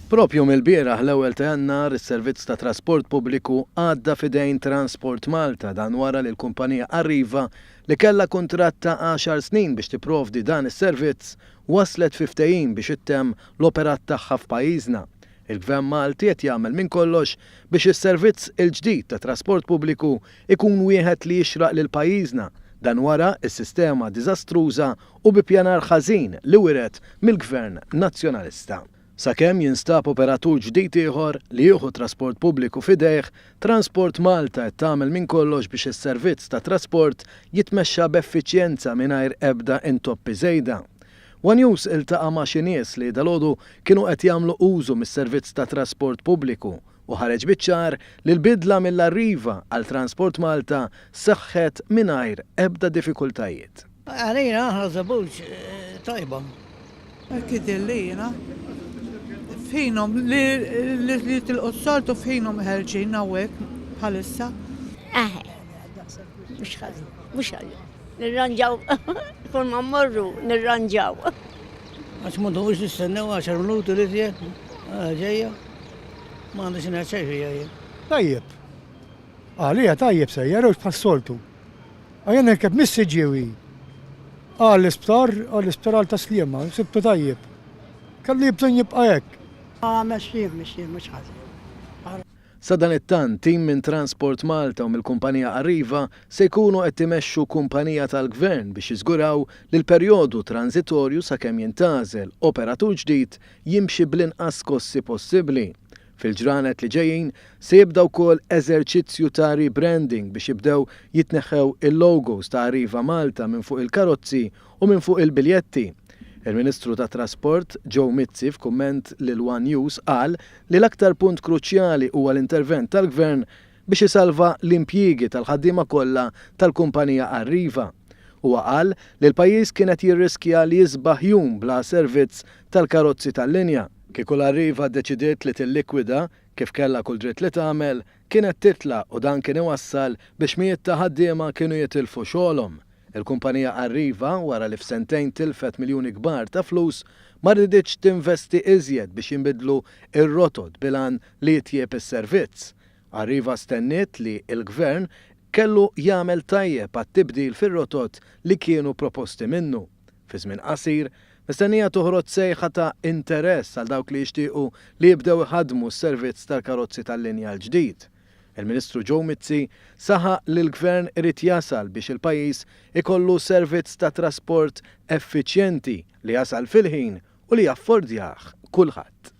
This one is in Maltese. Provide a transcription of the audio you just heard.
Propju mill-bieraħ l-ewwel ta' Jannar is-servizz ta' trasport pubbliku għadda f'idejn Transport Malta dan wara li l-kumpanija Arriva li kellha kuntratt ta' għaxar snin biex tipprovdi dan is-servizz waslet fi ftehim biex ittemm l-operat tagħha f'pajjiżna. Il-Gvern Malti qed jagħmel minn kollox biex is-servizz il-ġdid ta' trasport pubbliku jkun wieħed li jixraq lil pajjiżna, dan wara s-sistema diżastruża u bi ppjanar ħażin li wiret mill-Gvern Nazzjonalista. Sakemm jinstab operatur ġdid ieħor li jieħu t-trasport pubbliku f'idejh, Transport Malta qed tagħmel minn kollox biex is-servizz tat-trasport jitmexxa b'effiċjenza mingħajr ebda intoppi żejda. One News iltaqa' ma' xi nies li dalgħodu kienu qed jagħmlu użu mis-servizz tat-trasport pubbliku u ħareġ biċ-ċar li l-bidla mill-Arriva għal Transport Malta seħħet mingħajr ebda diffikultajiet. Għalina aħna żebbuġ tajba. Hekk jidhirli jiena. F'ħinhom li jitilqu s-soltu f'ħinhom ħerġin hawnhekk bħalissa. Eħe, mhux ħażin, mhux ħażin. Nirranġaw, kull ma mmorru nirranġaw. Għax ma ndumux nistennew għaxar minuti li żjed, ġejja. Ma għandix ngħid xejn fija jien. Tajjeb. Għalija tajjeb sejjer hux bħas-soltu. Għajja nirkeb mis-Siġġiewi għall-isptar, għall-isptar għal Tas-Sliema, sibtu tajjeb. Kellu bżonn jibqa' hekk. Mexjin, mexjin, mhux ħażin. Sadanittant, tim minn Transport Malta u mill-kumpanija Arriva se jkunu qed imexxu kumpanija tal-Gvern biex jiżguraw li l-perjodu tranżitorju sakemm jintgħażel operatur ġdid jimxi bl-inqas skossi possibbli. Fil-ġranet li ġejjin se jibda wkoll eżerċizzju ta' rebranding biex jibdew jitneħħew il-logos ta' Arriva Malta minn fuq il-karozzi u minn fuq il-biljetti. Il-Ministru tat-Trasport, Joe Mizzi f'kumment lil one News qal li l-aktar punt kruċjali huwa l-intervent tal-Gvern biex isalva l-impjiegi tal-ħaddiema kollha tal-kumpanija Arriva. Huwa qal li l-pajjiż kien qed jirriskja li jisbaħ jum bla servizz tal-karozzi tal-linja. Kieku l-Arriva ddeċidiet li tillikwida, kif kellha kull dritt li tagħmel, kienet titlaq u dan kien iwassal biex mijiet ta' ħaddiema kienu jitilfu xogħolhom. Il-kumpanija Arriva, wara li f'sentejn tilfet miljuni kbar ta' flus, ma riditx tinvesti iżjed biex jinbidlu r-rotot bil-għan li jitjieb is-servizz. Arriva stenniet li l-Gvern kellu jagħmel tajjeb għat-tibdil fir-rotot li kienu proposti minnu. Fi żmien qasir, mistennija toħroġ sejħa ta' interess għal dawk li jixtiequ li jibdew iħaddmu s-servizz tal-karozzi tal-linja l-ġdid. Il-Ministru Joe Mizzi saħaq li l-Gvern irid jasal biex il-pajjiż ikollu servizz ta' trasport effiċjenti li jasal fil-ħin u li jaffordjah kulħadd.